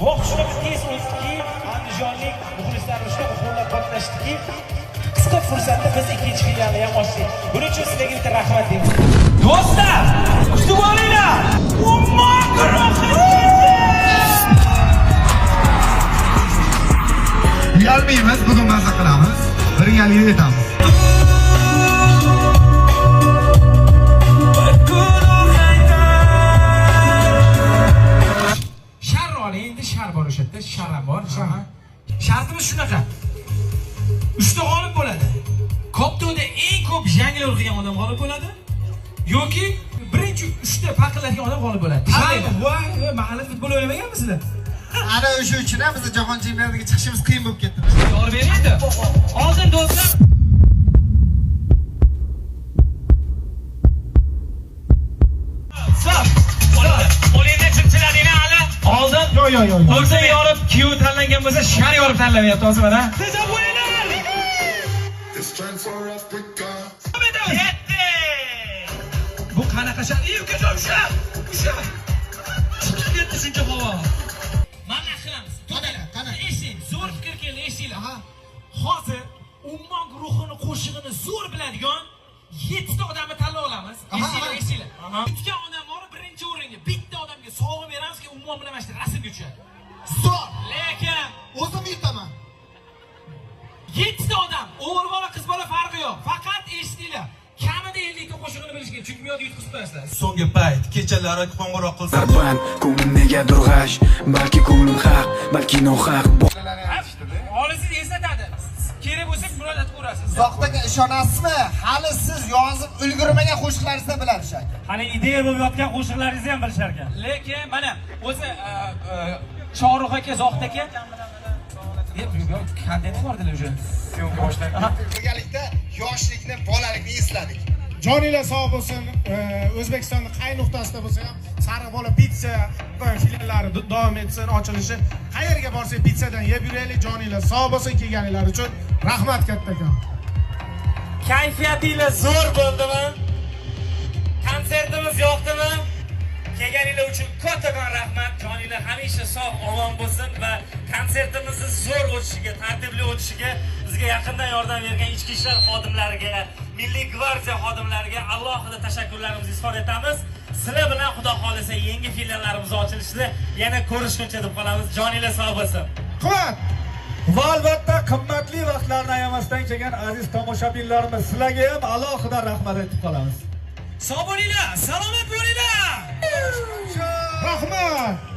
Vaqt shunaqa tez o'tdiki, andijonlik muxlislarni shunaqa qo'llab-quvvatlashdiki, qisqa fursatda biz ikkinchi filialni ham ochdik. Buning uchun sizlarga bitta rahmat deymiz. Do'stlar, kutib olinglar! Ummon guruhi! Uyalmaymiz, bugun maza qilamiz. Birgalikda aytamiz. Shar oling, endi shar bor o'sha yerda, shar ham bor. Shartimiz shunaqa. 3 ta g'olib bo'ladi. Koptoda eng ko'p jonglyor qilgan odam g'olib bo'ladi yoki birinchi 3 ta paqillatgan odam g'olib bo'ladi. Tanlanglar. Voy, mahalla futbol o'ynamaganmisizlar? Ana o'sha uchun ham biz jahon chempionatiga chiqishimiz qiyin bo'lib ketdi. Yorib bering endi. Oldin do'stlar. Stop. Qo'lingda chimchiladingni hali. Oldin Yo yo yo. o'rta yorib kuyov tanlangan bo'lsa, shar yorib tanlamayapti hozir mana. It's transfer Africa. Yetti. Bu qanaqa shar? Ey, ukajon, usha! Usha! Chiqib ketdi shuncha havo. Mana qilamiz. Qana, qana. Eshiting, zo'r fikr keldi, eshitinglar. Hozir Ummon guruhini qo'shig'ini zo'r biladigan 7 ta odamni tanlab olamiz. Esinglar, esinglar. Yutgan odam bor, birinchi o'ringa bitta odamga sovg'a beramizki, Ummon bilan mana shu rasmga tushadi. Zo'r. Lekin O'zim yutaman. 7 ta odam, o'g'il bola, qiz bola farqi yo'q. Faqat eshitinglar. Kamida 50 ta qo'shig'ini bilish kerak, chunki bu yoqda yutqizib qo'yasizlar. So'nggi payt kechalari qo'ng'iroq qilsa Zarban, ko'nglim negadir g'ash. Balki ko'nglim haq, balki nohaq. Olisiz eslatadi. Kerak bo'lsa murojaat qilaverasiz. Zohdaga ishonasizmi? Hali siz yozib ulgurmagan qo'shiqlaringizni ham biladi shu aka. Hali ideya bo'lib yotgan qo'shiqlaringizni ham bilishar ekan. Lekin mana o'zi Shohrux aka, Zohid aka kontent bordilar уже. Syomka boshlandi. Birgalikda yoshlikni, bolalikni esladik. Joninglar sog' bo'lsin. O'zbekistonning qay nuqtasida bo'lsa ham Sariq bola pitsa filiallari davom etsin ochilishi. Qayerga borsak pitsadan yeb yuraylik. Joninglar sog' bo'lsin, kelganinglar uchun rahmat kattakon. Kayfiyatinglar zo'r bo'ldimi? Konsertimiz yoqdimi? Kelganinglar uchun kattakon rahmat. Joninglar hamisha sog' omon bo'lsin va konsertimizni zo'r o'tishiga, tartibli o'tishiga bizga yaqindan yordam bergan ichki ishlar xodimlariga, Milliy gvardiya xodimlariga alohida tashakkurlarimizni izhor etamiz. Sizlar bilan Xudo xolisa yangi filiallarimiz ochilishida yana ko'rishguncha deb qolamiz. Joninglar sog' bo'lsin. Quvvat! Va albatta qimmatli vaqtlarni ayamasdan kelgan aziz tomoshabinlarimiz, sizlarga ham alohida rahmat aytib qolamiz. Sog' bo'linglar, salomat bo'linglar. Rahmat!